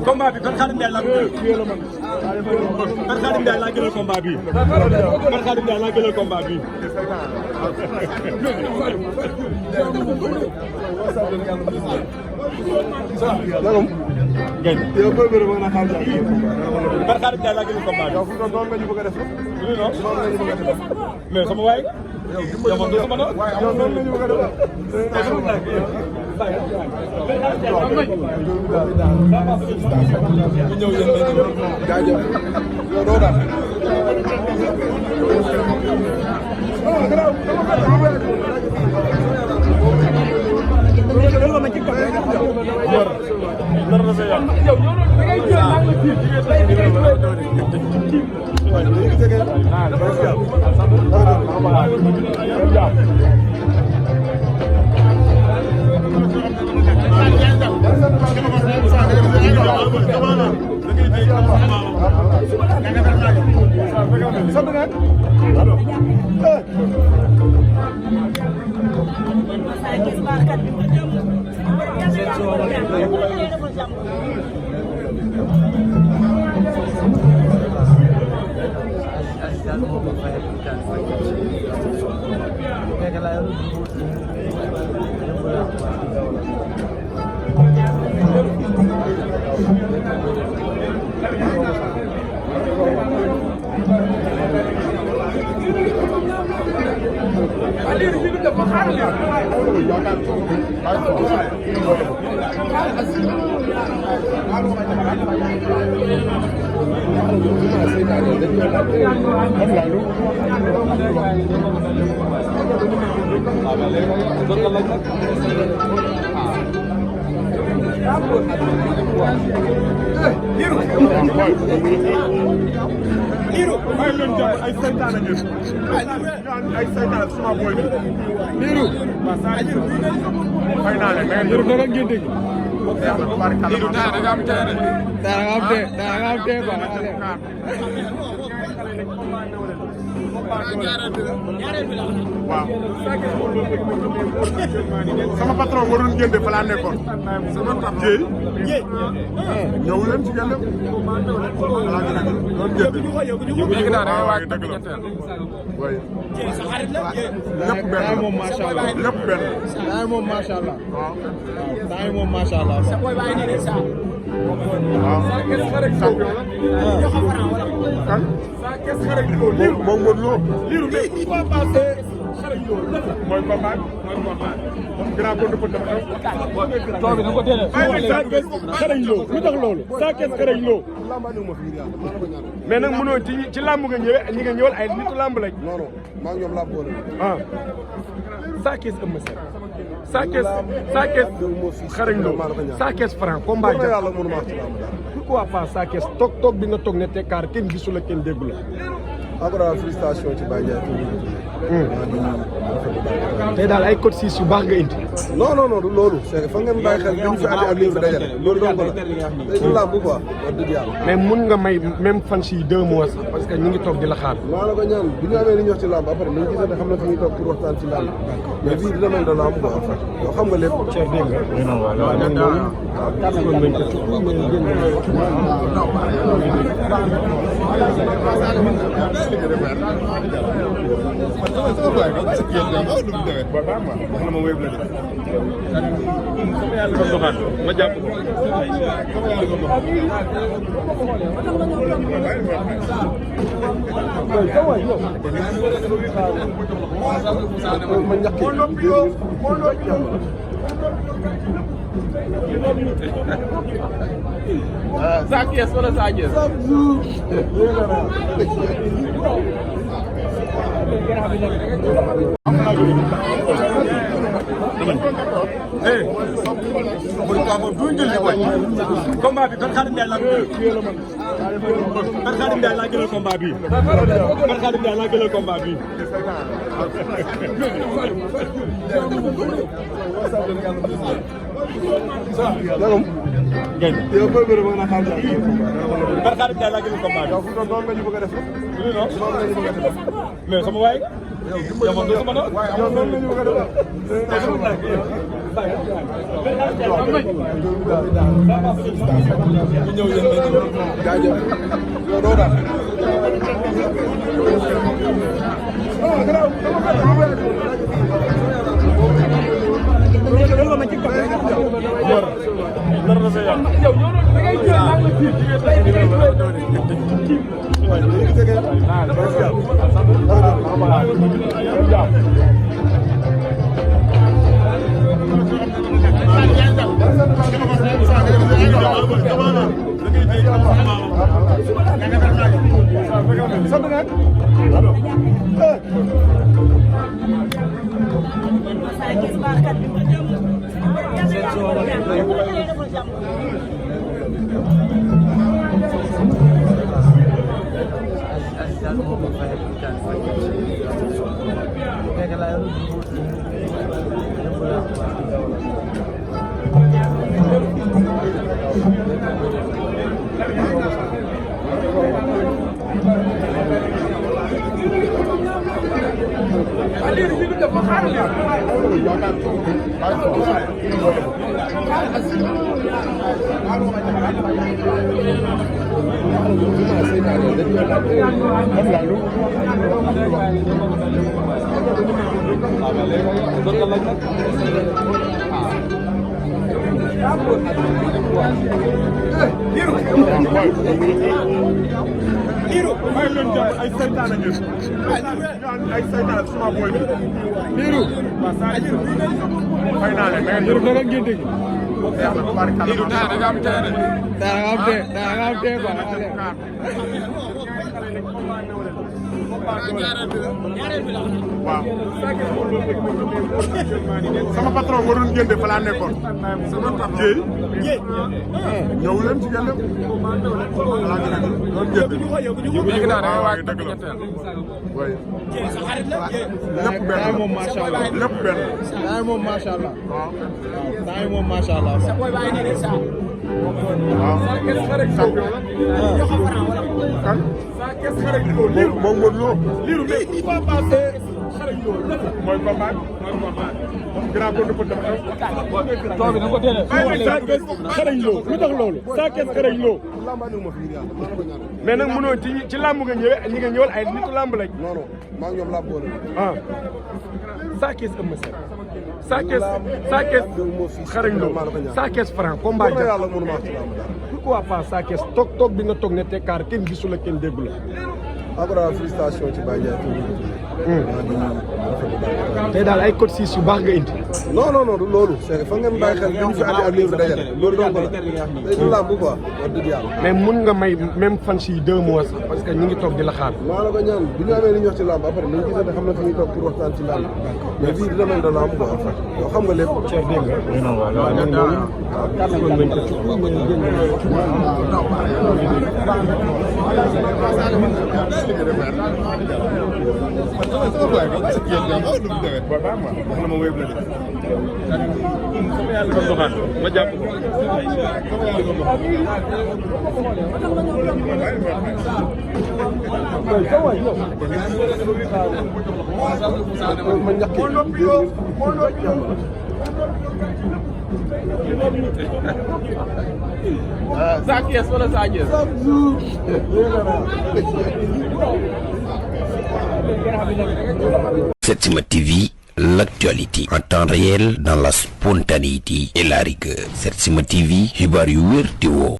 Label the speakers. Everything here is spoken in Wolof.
Speaker 1: combat bi kan Khadim Ndiaye laa gënal kan Khadim Ndiaye laa gënal combat bi kan Khadim Ndiaye laa gënal combat bi Gën yow koy bëre mën na xam jaay kan Khadim Ndiaye laa gënal combat bi yow fu doon nga ñu bëgg a def non mais sama waay yow man sama no yow noonu la ñu bëgg a def ñëw yéen jaajëf yow doo daal Liiru ay leen jàpp ay saytaan ngeen ay saytaan sama boy bi Liiru fay naa leen Liiru dara ngeen dégg Liiru da nga am tee da nga am tee ba waaw sama patron moo doon jënd fa laa nekkoon jéey ñëw leen ci gàllam voilà doon jënd léegi daal da ngay waaj dëgg la oui lépp benn moom macha allah lépp benn daay moom macha allah waaw daay moom macha allah waaw kan moom Modou Lo Liiru mais pourquoi pas xarañ Lo mooy combat grand contre peut def taw bi na ko télé xarañ Lo lu tax loolu Sa Thiès xarañ Lo mais nag mënoo ci làmb nga ñëwee ñi nga ñëwal ay nitu làmb lañ non non maa ngi ñoom làmb boole ah Sa Thiès Eumeu Sène Sa Thiès xarañ Lo Sa Thiès Franc combat yàlla mënu ma pourquoi pas Sa Thiès toog bi nga toog ne tekkaar kenn gisu la kenn déggu la encore félicitation ci Baye Ndiaye tey daal ay code 6 yu baax nga indi non non non du loolu c'est fa ngeen bàyyi xel dañu fi andi ak livre dajale loolu donc la tey du làmb quoi wax dëgg yàlla mais mun nga may même fan si 2 mois sax parce que ñu ngi toog di la xaar maa la ko ñaan bu ñu amee li ñu wax ci làmb après dañu gisante xam na fi ñuy toog pour waxtaan ci làmb mais fii dina mel ne làmb quoi en fait yow xam nga lépp Cheikh dégg nga waaw ma jàpp ko Sa Thiès wala Sa Thiès combat bi kan Khadim Ndiaye laa gënal kan Khadim Ndiaye laa gënal combat bi kan Khadim Ndiaye laa gënal combat bi Gën yow koy bëre mën na xam jaay kan Khadim Ndiaye laa gënal combat bi yow fu doon nga ñu bëgg a def non mais sama waay Liiru may leen jàpp ay saytaan ngeen ay saytaan sama boy bi Liiru fay naa leen da ngeen ngeen dégg Liiru da nga am tee da nga am tee ba waaw sama patron moo doon jëndee fa laa nekkoon jéey ñëw leen ci yàlla balaa nga nekk doon jënd léegi daal da ngay waaj dëgg la oui lépp benn moom macha allah lépp benn daay moom macha allah waaw daay moom macha allah waaw kan moom Modou Lo liiru mais pourquoi pas mooy combat grand contre pour dafa toog na ko télé xarañ loo lu tax loolu Sa Thiès xarañ loo mais nag mënoo ci làmb nga ñëwee ñi nga ñëwal ay nitu làmb lañ non non maa ngi ñoom làmb boole ah Sa Thiès ëmm seen Sa Thiès xarañ loo Sa Thiès Franc combat yàlla mënu ma ci làmb pourquoi pas Sa Thiès toog bi nga toog ne tekkaar kenn gisu la kenn déggu la encore félicitation ci Baye Ndiaye tey daal ay code 6 yu baax nga indi non non non loolu c'est fa ngeen bàyyi xel ñu fi andi ak li fi dajale loolu donc la dañu làmb quoi wax dëgg yàlla mais mun nga may même fan si 2 mois sax parce que ñu ngi toog di la xaar maa la ko ñaan bu ñu amee li ñu wax ci làmb après nañ gisante xam na fi ñuy toog pour waxtaan ci làmb mais fii domaine de làmb quoi en fait yow xam nga lépp cher dégg nga waaw nag loolu kàddu nañ ko ci Sa Thiès wala Sa Thiès
Speaker 2: Setsima TV, l'actualité en temps réel dans la spontanéité et la rigueur. Setsima TV, xibaar yu wér te woo